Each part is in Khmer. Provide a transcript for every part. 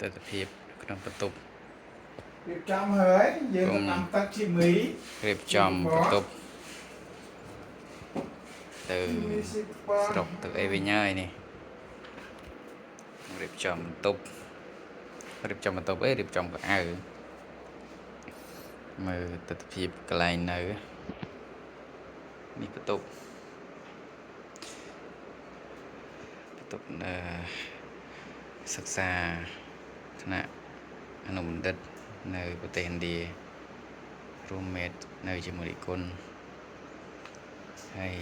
ទស្សនភាពក្នុងបន្ទប់ រៀបចំហើយយើងទៅដាំទឹកជីមី រៀបចំបន្ទប់ទៅ ជីមីស៊ីប៉ា ស្រុកទៅអីវិញហើយនេះរៀបចំបន្ទប់រៀបចំបន្ទប់អីរៀបចំកៅអៅមើលទស្សនភាពកន្លែងនៅនេះបន្ទប់បន្ទប់នៅសិក្សាថ្នាក់អនុបណ្ឌិតនៅប្រទេសឥណ្ឌា roommate នៅជាមួយនិគុណហើយ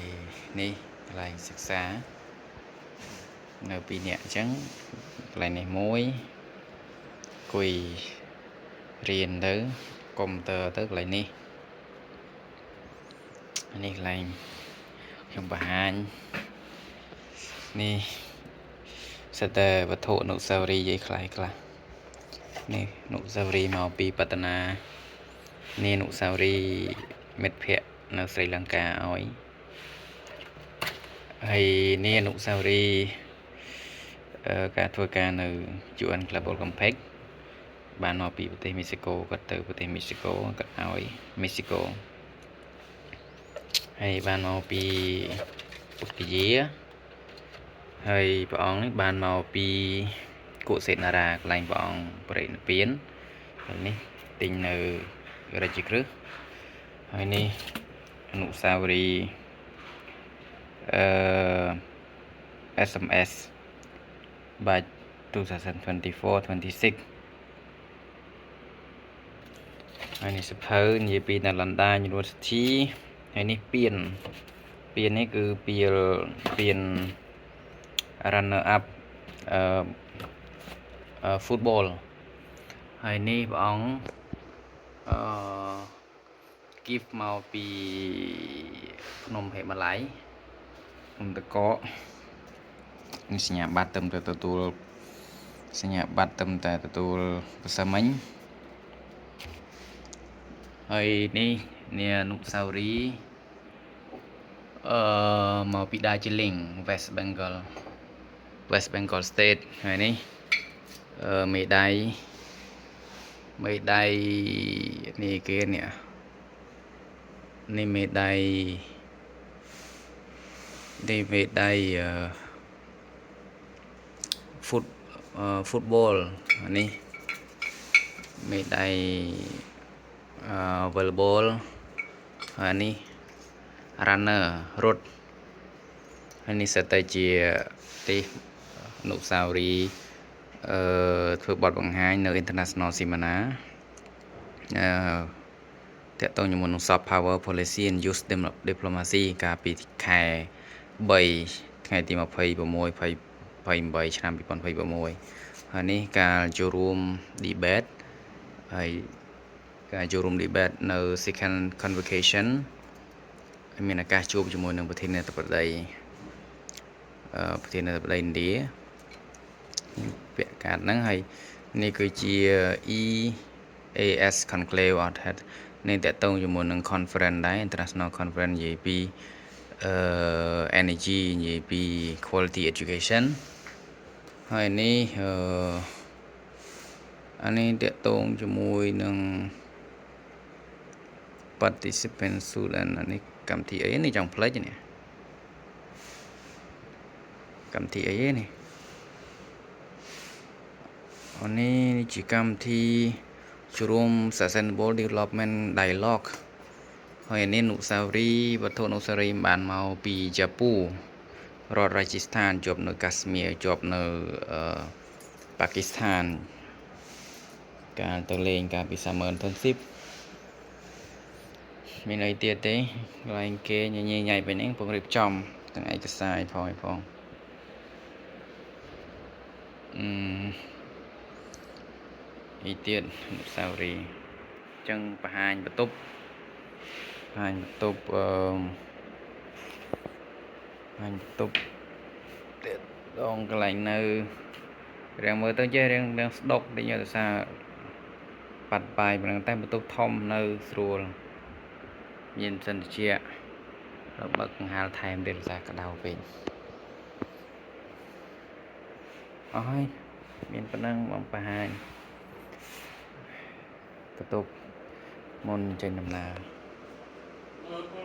នេះកន្លែងសិក្សានៅពីរនាក់អញ្ចឹងកន្លែងនេះមួយអង្គុយរៀនទៅកុំព្យូទ័រទៅកន្លែងនេះនេះកន្លែងខ្ញុំបង្ហាញនេះសិតតែវត្ថុអនុស្សាវរីយ៍អីខ្លះខ្លះនេះអនុស្សាវរីយ៍មកពីបតនា នេះអនុស្សាវរីយ៍មិត្តភ័ក្តិនៅស្រីលង្កាឲ្យហើយនេះអនុស្សាវរីយ៍អឺការធ្វើការនៅ UN Global Compact បានមកពីប្រទេសមេស៊ីកូគាត់ទៅប្រទេសមេស៊ីកូគាត់ឲ្យមេស៊ីកូហើយបានមកពីពុទ្ធគយាហើយព្រះអង្គនេះបានមកពីកុសិនារាកន្លែងព្រះអង្គបរិនិព្វានហើយនេះទិញនៅរាជក្រឹសហើយនេះអនុស្សាវរីយ៍អឺ SMS បាច់2024 26ហើយនេះសភៅនិយាយពី Nalanda University ហើយនេះពៀនពៀននេះគឺពៀលពៀន runner up អឺ football ហើយនេះព្រះអង្គអឺ gift មកពីភ្នំហិមាល័យភ្នំតកកនេះសញ្ញាបត្រទៅតែទទួលសញ្ញាបត្រទៅតែទទួលប្រសិមិញហើយនេះនេះអនុស្សាវរីយ៍អឺមកពី Darjeeling West Bengal West Bengal State ហើយនេះអឺមេដៃមេដៃនេះគេនេះនេះមេដៃនេះមេដៃអឺ foot អឺ football នេះមេដៃអឺ volleyball ហើយនេះ runner រត់ហើយនេះសិតតែជាទីអនុស្សាវរីយ៍អឺធ្វើបទបង្ហាញនៅ International Seminar អឺតកតងជាមួយនឹង Soft Power Policy and Youth Diplomacy កាលពីខែ3ថ្ងៃទី26 28ឆ្នាំ2026ហើយនេះការចូលរួម debate ហើយការចូលរួម debate នៅ second convocation ហើយមានឱកាសជួបជាមួយនឹងប្រធានាធិបតីអឺប្រធានាធិបតីឥណ្ឌាពាក់កាតហ្នឹងហើយនេះគឺជា EAS Conclave អត់ហេតុនេះតកតងជាមួយនឹង conference ដែរ International Conference និយាយពីអឺ energy និយាយពី quality education ហើយនេះអឺអានេះតកតងជាមួយនឹង participant student អានេះកម្មវិធីអីនេះចង់ផ្លេចនេះកម្មវិធីអីនេះអូនេះជាកម្មវិធីចូលរួម Sustainable Development Dialogue ហើយនេះអនុស្សាវរីយ៍វត្ថុអនុស្សាវរីយ៍បានមកពីចាពូរដ្ឋរាជស្ថានជាប់នៅកាស្មៀរជាប់នៅអឺប៉ាគីស្ថានកាលទៅលេងកាលពី Summer Internship មានអីទៀតទេកន្លែងគេញញញ៉ៃបែបនេះកំពុងរៀបចំទាំងឯកសារអីផងអីផងអឺអីទៀតអនុស្សាវរីយ៍អញ្ចឹងបង្ហាញបន្ទប់បង្ហាញបន្ទប់អឺបង្ហាញបន្ទប់ទៀតដងកន្លែងនៅរាងមើលទៅចេះរាងរាងស្ដុកតិចដោយសារបាត់បាយប៉ុណ្ណឹងតែបន្ទប់ធំនៅស្រួលមានសិនតិចបើកកង្ហាលថែមទៀតដោយសារក្តៅពេកអស់ហើយ។ មានប៉ុណ្ណឹងបងបង្ហាញបន្ទប់មុនចេញដំណើរ។